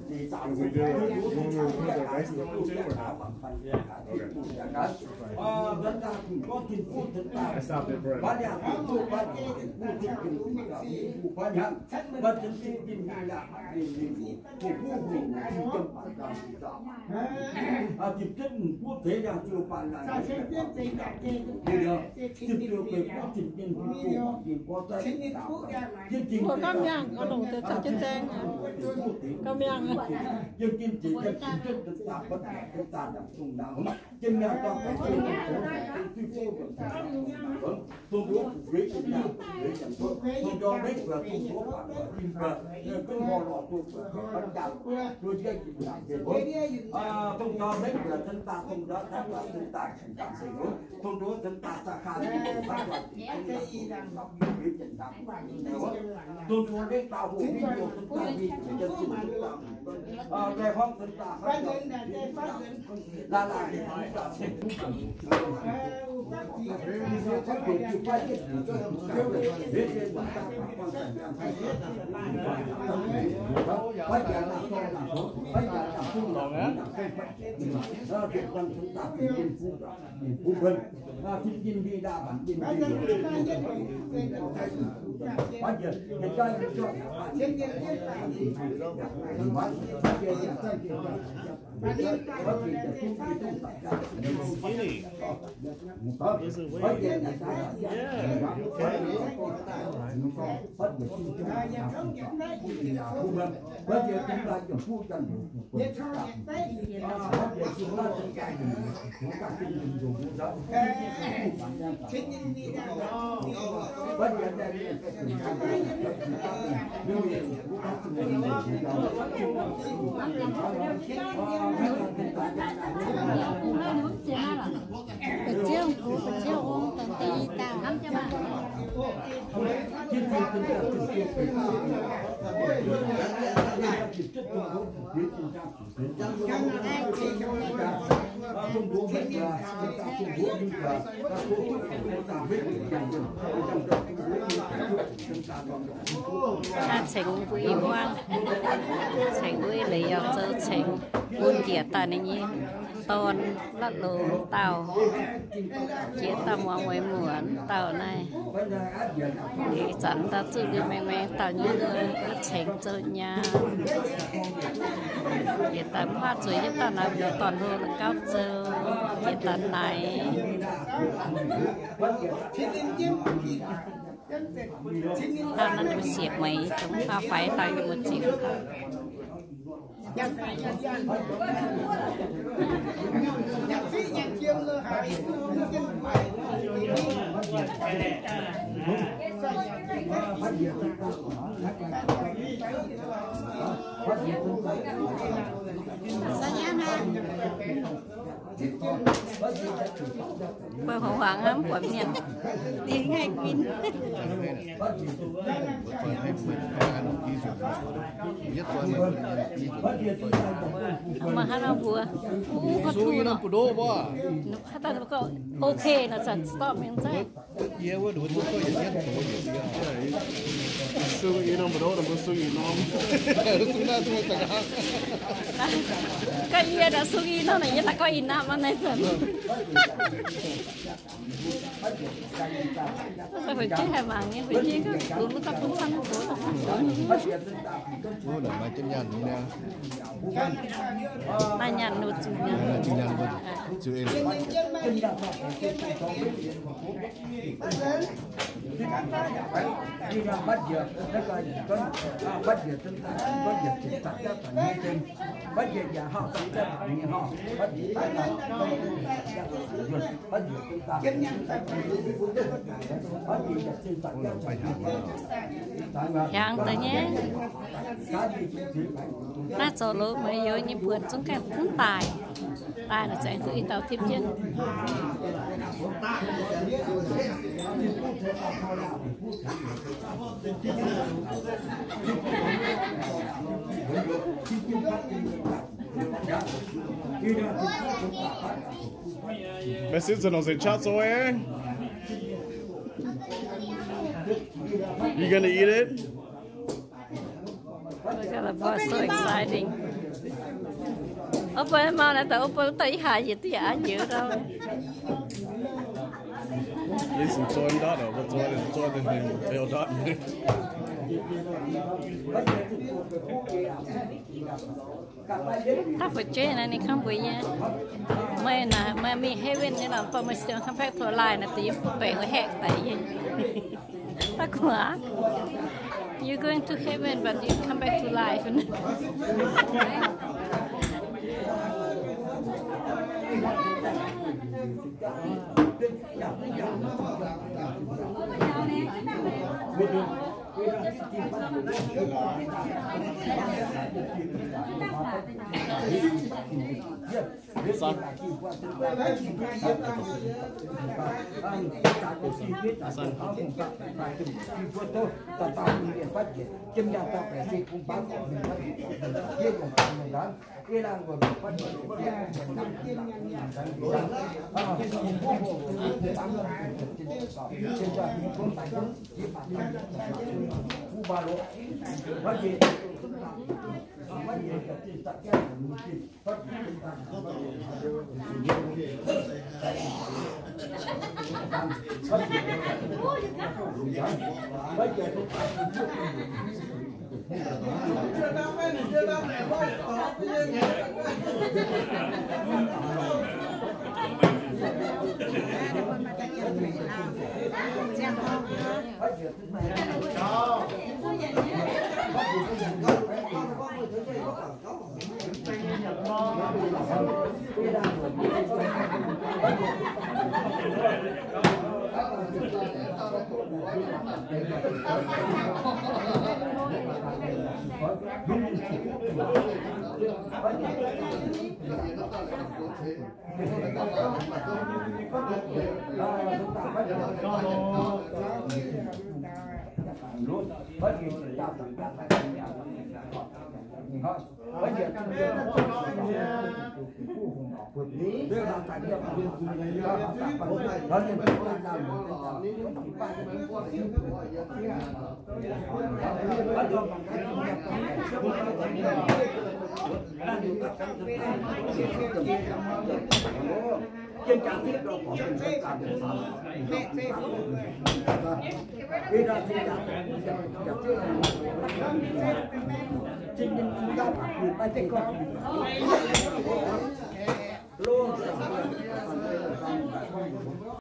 We do it. You want me to put the next one too, or not? Okay. I stopped it for a minute. Ov, gauh miangh, oix longc deix caux jienv zaeng. Gauh miangh. Skinny. Is it way? Yeah, you okay? Ba'ziouv ong, ba'ziouv ong, dongh deix i dauh. Aa, cengx mbuo i muangv, cengx mbuo i leiz yaac zoux cengx bun njiec daaih ninh nyei dorn, la'loc dauh, jiex dauh muangx mueiz muoc dauh naaiv. Ih zanc dauh zuqv liuz maeng maeng dauh nyei cengx zoux nyaanh. Jiex daaih mv haih zueiz jienv dauh naaiv mbuo dorn hlo la'gauv zoux, jiex daaih naaic. Dauh naaiv mbuo siec meix, dongh faaux faix dauh yie mbuo ziux. Mbuo huangx huangx hnamv buatc mienh, dingh haih guinh. Mbuo hnangv nor mbuo, mbuo tu nor, haaix dauh mbuo gorngv ok nor, zanc stop mingh zaqc. Gorngv yie naaic sung i nor naaic, yie naaic gorngv i nor naaic zanc. Huix jienv haih mangc nyei, huix jienv gorngv lunx wuov dauh bun cang mv gox. Maiv jienv nyaanh nyei. Naaiv nyaanh nor zuqc nyaanh. Zuqc nyaanh nor. Zuqc eix. Hiaangx deix nyei. Naaiv zoux loz meih youz nyei buonc zungv gaengh mv daaih. Daaih naaic zaengx duqv i dauh tipv jienv. Message to those in chat, so, eh? You gonna eat it? Look at the boy, so exciting. Ov, bun mv maaih naaiv daaih, ov, bun dauh i haaix yietc duqv yaac an njiec dau. Liuz zuqc zoi ndortv, mbuo zoi, zoi deix hmien beu ndortv. Taux fu'jueiv naaiv ninh gorngv mbuox yie, meih naaic meih mingh heaven nyei lorqc, bun meih siou come back to life naaic, deix yie baengc wuov haeqv daic yie. Da'gu'nguaaz, you going to heaven but you come back to life.